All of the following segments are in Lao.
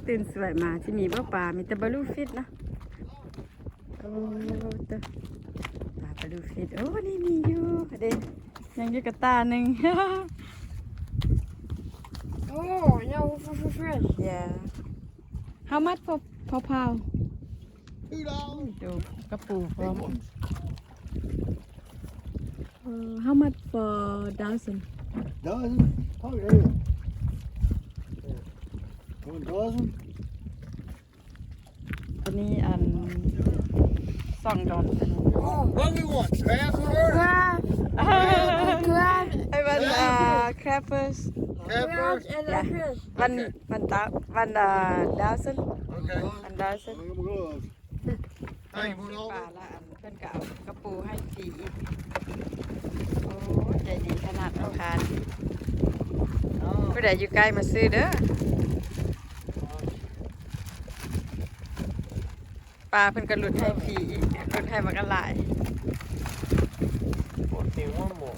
ຕື່ນສວຍມາ ຊິມີບໍ່ປາ? ມີແຕ່ບະລູຟິດເນາະ. ໂອ້ ຕາ ປາບະລູຟິດ. ໂອ້ ນີ້ມີຢູ່ເດ້ ຍັງຢູ່ກະຕ່າໜຶ່ງ. Oh, yeah, fresh, fresh. Yeah. How much for, for pound? Two dollars. ໂອ້ ກະປູພ້ອມ. Big ones. Uh, how much for dozen? Dozen? Oh, yeah. One dozen. ອັນນີ້ອັນ ສອງດອນ. Oh, what we want? Crabs or? Crab. Crab. I want, uh, crab first. Crab first? Crab and a fish. One, one thou-, one, uh, dozen. Okay. One dozen. Hey, you want all of it? ປາລະອັນ ເພິ່ນກໍເອົາກະປູໃຫ້ຟຣີອີກ. ໂອ້ ໃຈດີຂະໜາດ ລູກຄ້ານີ້. ຜູ້ໃດຢູ່ໃກ້ມາຊື້ເດີ. ປາເພິ່ນກໍຫຼຸດໃຫ້ຟຣີອີກ ຫຼຸດໃຫ້ບັກຫຼາຍ. One more.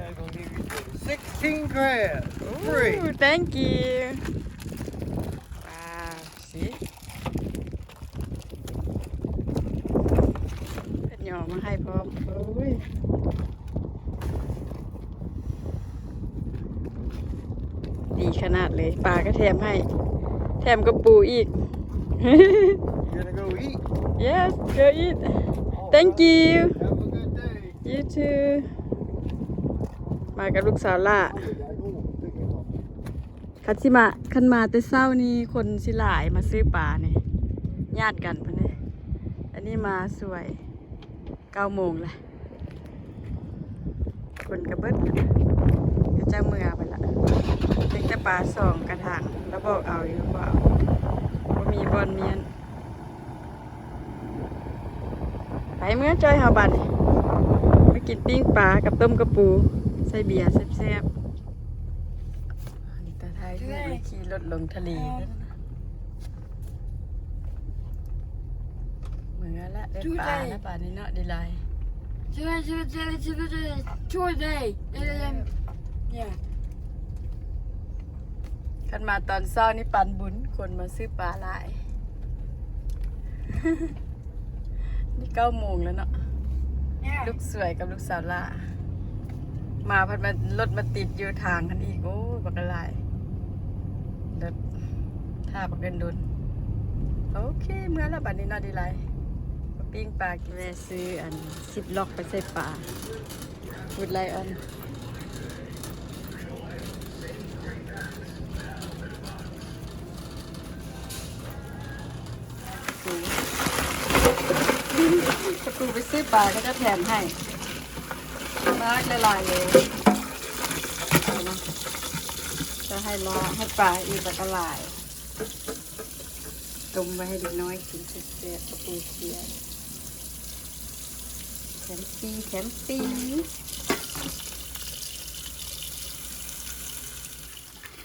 I'm gonna give you sixteen crabs. Free. Ooh, thank you. Wow. ຊິ ເພິ່ນຍໍມາໃຫ້ພ້ອມ. ໂອ້ຍ ດີຂະໜາດເລີຍ. ປາກໍແຖມໃຫ້ ແຖມກະປູອີກ. You gonna go eat? Yes, go eat. Thank you. Have a good day. You too. ມາກັບລູກສາວຫຼ້າ. ຄັນຊິມາ ຄັນມາແຕ່ເຊົ້ານີ້ຄົນຊິຫຼາຍມາຊື້ປານີ້ ຍາດກັນພຸ້ນເດ້. ອັນນີ້ມາສວຍ ເກົ້າໂມງລະ ຄົນກະເບິດລະ ເຂົາເຈົ້າເມືອໄປລະ. ເປັນແຕ່ປາສອງກະຖາງ ລະບອກເອົາຢູ່ ບໍ່ເອົາ ບໍ່ມີບ່ອນມ້ຽນ. ໄປເມືອຈ້ອຍເຮົາບາດນີ້ ມາກິນປີ້ງປາກັບຕົ້ມກະປູ ໃສ່ເບຍແຊບໆ. ຕາໄທ ເອີຍ ຂີ່ລົດລົງທະເລ. ເອີ ເມືອລະ ໄດ້ປາລະບາດນີ້ເນາະ ໄດ້ຫຼາຍ. Today, today, today, today, today. Yeah. ຄັນມາຕອນເຊົ້ານີ້ປານບຸນ ຄົນມາຊື້ປາຫຼາຍ. ນີ້ເກົ້າໂມງແລ້ວເນາະ. ລູກສວຍກັບລູກສາວຫຼ້າ ມາພັດມາ ລົດມາຕິດຢູ່ທາງຫັ້ນອີກ. ໂອ້ຍ ບັກຫຼາຍ ລົດຖ້າບັກດົນ. ໂອເຄ ເມືອລະບາດນີ້ເນາະ ດີຫຼາຍ. ມາປີ້ງປາກິນ ແວ່ຊື້ອັນຊິບລັອກໄປໃສ່ປາ. Wood lion. ປະຕູໄປຊື້ປາ ເຂົາເຈົ້າແຖມໃຫ້ ມາຫຼາຍໆເລີຍ. ຈະໃຫ້ລາ ໃຫ້ປາອີກ ແລ້ວກໍຫຼາຍ. ຕົ້ມໄວ້ໃຫ້ເດັກນ້ອຍກິນແຊບໆ ປະຕູຂຽວ ແຖມຟຣີ ແຖມຟຣີ.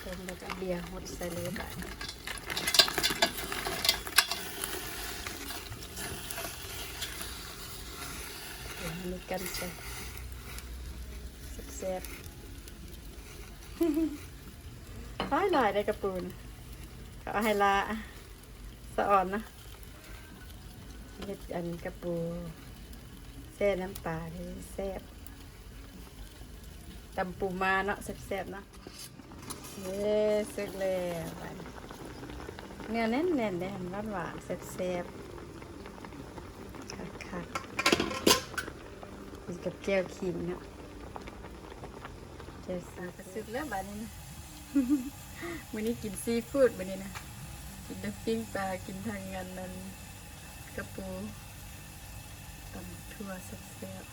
ຕົ້ມແລ້ວກໍເບຍຫົດໃສ່ເລີຍບາດນີ້. ເອົາໃຫ້ມັນກັນໃສ່ ແຊບໆ. ຫຼາຍໆ ໄດ້ກະປູນ ເຂົາເອົາໃຫ້ລາ ສະອອນນະ ເຮັດອັນກະປູແຊ່ນ້ຳປາທີ່ແຊບ ຕຳປູມ້າເນາະ ແຊບໆເນາະ. ເຢ້ ສຸກແລ້ວບາດນີ້ ເນື້ອແໜ້ນໆເດ້ ຫວານໆ ແຊບໆ ຄັກໆ ກິນກັບແຈ່ວຂີງເນາະ. ແຈ່ວຊີຟູດ ປາກະສຸກແລ້ວບາດນີ້ນະ. ມື້ນີ້ກິນຊີຟູດ ມື້ນີ້ນະ ກິນທັງປີ້ງປາ ກິນທັງອັນນັ້ນ ກະປູ ຕຳຖົ່ວແຊບໆ.